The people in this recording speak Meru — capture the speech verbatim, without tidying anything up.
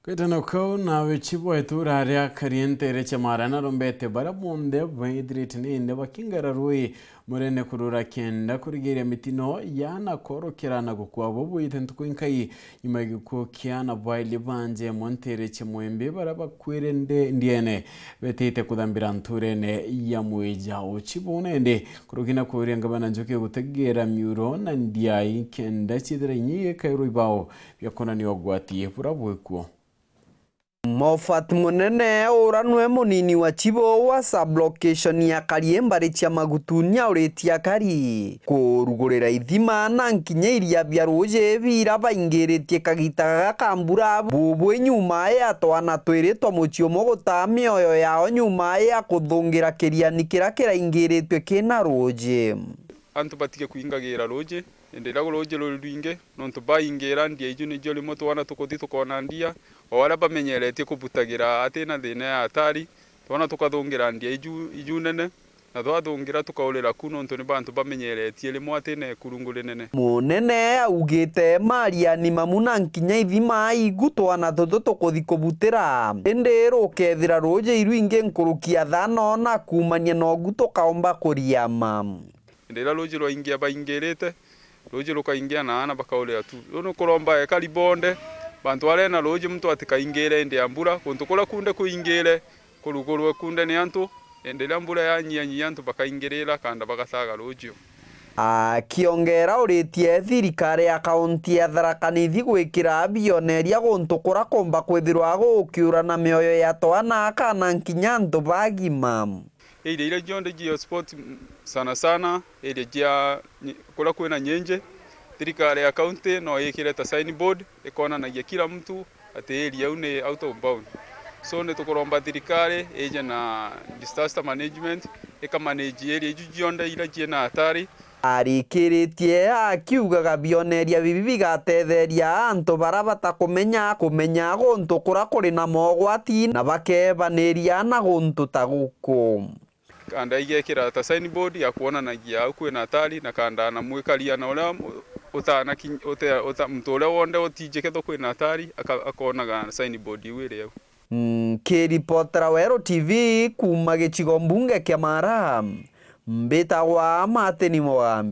Kwitana kau nawe chibu etura ria Karientere cia Mara na Rombete, baria bonthe baithirite ninde bakingara rui murene kurura kenda kurigiria mitino yana korokera na gukua bo bwite ntuku inkai nyuma ya gikuo kia ana baili banje mu ntere cia Mwembe baria bakwire nde-, ndiene betite kuthambira nturene ya Mwija. Uchibu nende kurugi na kuria ngabana Njuki gutegera miuro na ndiai kenda ciithira inya ikairwa ibao bia kwonania ugwati buria bwikuo. Moffat Munene, ura nwe munini wa chibo wa sub-location ya Karie mbari cia Magutunia, uritie akari kurugurira ithima na nkinya iria bia ruuji bira baingiritie kagita gaka ka mbura bubwi nyuma ya twana twiri twa mucii umwe gutaa mioyo yao nyuma ya kuthungira kiriani kiria kiraingiritue kina ruuji. Antu batige kuingagira ruuji. Indi riria ruuji ruri rwingi, nontu baingira ndia iju nijo rimwe twana tukuthi tukoona ndia, o aria bamenyeretie kubutagira atina thina ya atari, twana tukathungira ndia iju, iju nene, na twathungira tukaurira ku, nontu ni bantu bamenyeretie rimwe atina ikurungu rinene. Munene augite mariani mamu na nkinya ithima igu twana tutu tukuthi kubutira, indi rukethira ruuji irwingi nkuruki ya thano na kuumania nogu tukaomba kuriama. Indi riria ruuji rwaingia baingirite, ruuji rukaingia na aana bakaurira tu. Riu ni kuromba ekari bonthe, bantu baria na ruuji muntu atikaingire indi ya mbura, guntu kuria kunde kuingire, kurugurwe kunde ni antu, indi riria mbura yanyianyia antu bakaingirira kanda bagataga ruuji. Akiongera uritie thirikari ya kaunti ya Tharaka Nithi gwikira bioneria guntu kuria kumba kwithirwa gukiura na mioyo ya twana, kana nkinya antu bagima. Area iria cionthe cia sport, mm, sana sana area cia Ny-, kuria kwina Nyenje, thirikari ya county no ikire ta signboard ikonanagia kila mtu ati area iu ni out of bound. So ni tukuromba thirikari ije na disaster management, ikamanage area iu cionthe iria ciina hatari. Arikiritie akiugaga bioneria bibi bigatetheria antu baria batakumenya kumenya guntu kuria kuri na mogwati na bakebaniria na guntu ta guku. Kanda igekira ta signboard ya kwonanagia au kwina hatari, na kanda na mwikaria na uria utana ki-, ute-, uta-, muntu uria wonthe utijikethwa kwina hatari aka-, akonaga signboard iu iri au. Nkiripotera Weru T V kuuma gicigo mbunge kia Mara, mbitagwa Martin Mugambi.